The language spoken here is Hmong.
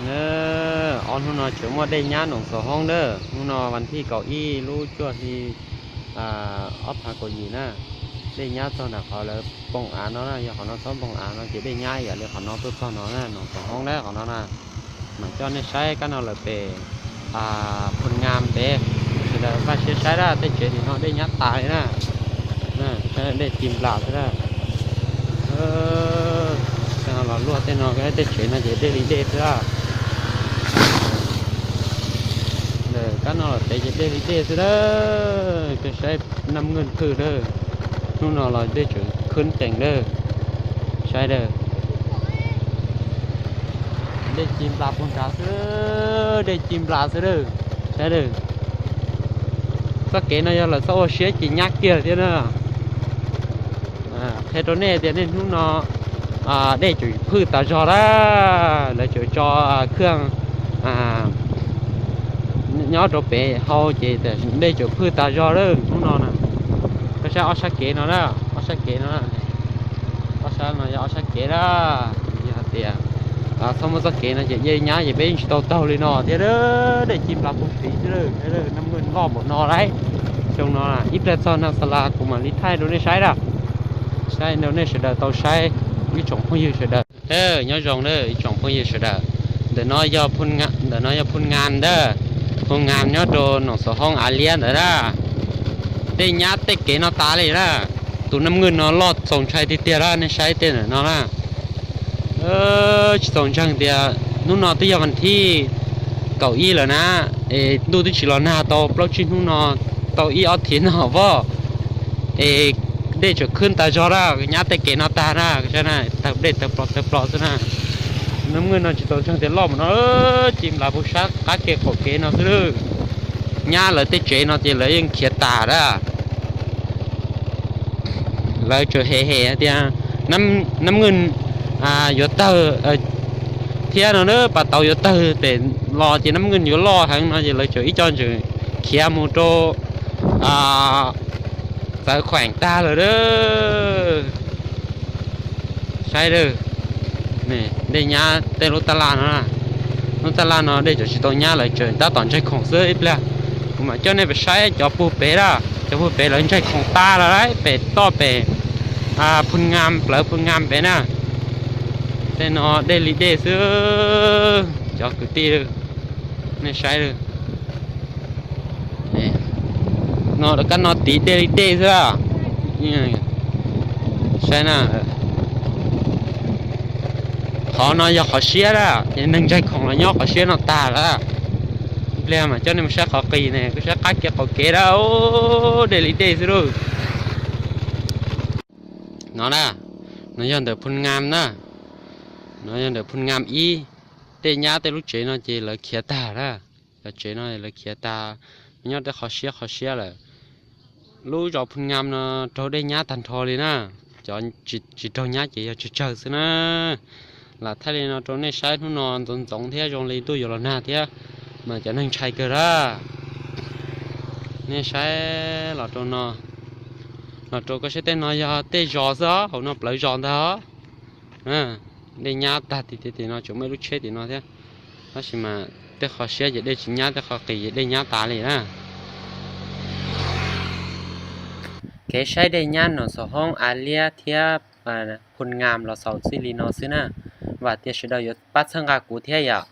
Ob hnub no tseem muaj dej nyab Noom Xov Hoob na. Hnub no vas thij kaum ib lub cuaj hli ob phav kaum yim na. Dej nyab txog nram qhov lawv npoo av no na, yog qhov no txhob npoo av no ces dej nyab yam li qhov no tuaj txog no na, Noom Xov Hoob na qhov no na. Mam coj nej saib kab no lawm pem Phoo Ngas pem. Sawv daws npaj siab saib na, tej tsev tim no dej nyab tas li na. Dej ci nplas xwb na. Los luaj tej no, tej tsev no ces dej li dej xwb na. Kab no los pem ces dej li dej xwb na. Koj saib naj mwj phwj na. Hnub no los dej tseem khwb cees na. Saib na. Dej ci nplas puag nrad xwb, dej ci nplas xwb na. Saib na. Txoj kev no yog lawv txhob ua siab ces nyab kiag thiab na. Qhia rau nej tias niaj hnub no dej tseem phwj tas zog na. Lawv tseem tso khaj nyob rau pem hau ces dej tseem phwj tas zog na hnub no na. Koj saib ob sab kev no na, ob sab kev no, ob sab no yog ob sab kev na. Yog hais tias txhob muaj txoj kev no ces dej nyab ces peb yeej tsis tau taug li no thiab. Dej ci nplas puag tid xwb, naj mwj loj npaum no lauj. Xyoo no ib pliag txog Naj Xa Las kuv mam li thaij rau nej saib na. Saib rau nej sawv daws tau saib, ib tsoom phooj ywg sawv daws. Nyob zoo na ib tsoom phooj ywg sawv daws. Ntawm no yog, ntawm no yog Phoo Ngas ntag. Phoo Ngas nyob rau Noom Xov Hoob av liab ntawd na. Dej nyab tej kev no tas li na. Tus naj mwj no loj txaus ntshai tiag tiag na, nej saib tej ntawm no na. Tsis txaus ntseeg tias hnub no twb yog vas thib kaum ib lawm na, es ntuj twb tsis los nag tau plaub tsib hnub no, tau ib ob thiv no voj, es dej tseem khwb tas zog na, nyab tej kev no tag na, tawg dej tawg plho tawg plho xwb na. Naj mwj no tsis txaus ntseeg tias loj mus no, ci nplas puag sab qab kev qaum kev no xwb. Nyab lawv tej tsev no ces lawv yeej khiav tas na. Lawv tseem hem hem tias naj mwj yuav tawg thiab no na, pas tau yuav tawg pem los ces naj mwj yuav loj heev no ces lawv tseem ib co ntseem khiav mus rau txawv khueem tag lawm a. Saib a, dej nyab tej lub taj laj no, lub taj laj no dej tseem tsis tau nyab, lawv tseem tab tom ntsaig khoom xwb ib pliag. Kuv mam coj nej pem saib cov puag pem a, cov puag pem lawv ntsaig khoom tas lawm pem toj pem Phoo Ngas, plawv Phoo Ngas pem na. Tej no dej li dej xwb cov kwv tij, nej saib a. No kab no tid dej li dej xwb a. Saib na, qhov no yog qhov siab a, ces neeg ntsaig khoom los nyob qhov siab no tag lawm. Ib pliag mam coj nej mus saib qhov qis ne, kuv saib qab kev qaum kev a, dej li dej xwb lauj. No na, no yog ntawm Phoo Ngas na, no yog ntawm Phoo Ngas ib. Tej nyab tej lub tsev no ces lawv khiav tag na, cov tsev no lawv khiav tag, nyob tej qhov siab qhov siab lawm. Lub zos Phoo Ngas no raug dej nyab tag nrho li na, cov tsis raug nyab ces yog tsawg tsawg xwb na. Lam thaij li no rau nej saib, hnub no ntxoov ntxoov thiab zoo li ntuj yuav los nag thiab, mas cov neeg ntshai kawg a. Nej saib los rau no, los rau koj saib tej no yog tej zos xwb os, hauv no plawv zos ntag os. Dej nyab tag tim tim no tseem muaj ib lub tsheb tim no thiab, tab sis mas tej qhov siab ces dej tsis nyab, tej qhov qis ces dej nyab tas li na. Kev saib dej nyab Noom Xaus Hoob, Av Liab thiab Phoo Ngas los xaus txij li no xwb na. Vam tias sawv daws yuav pab txhawb nqa kuv thiab yom.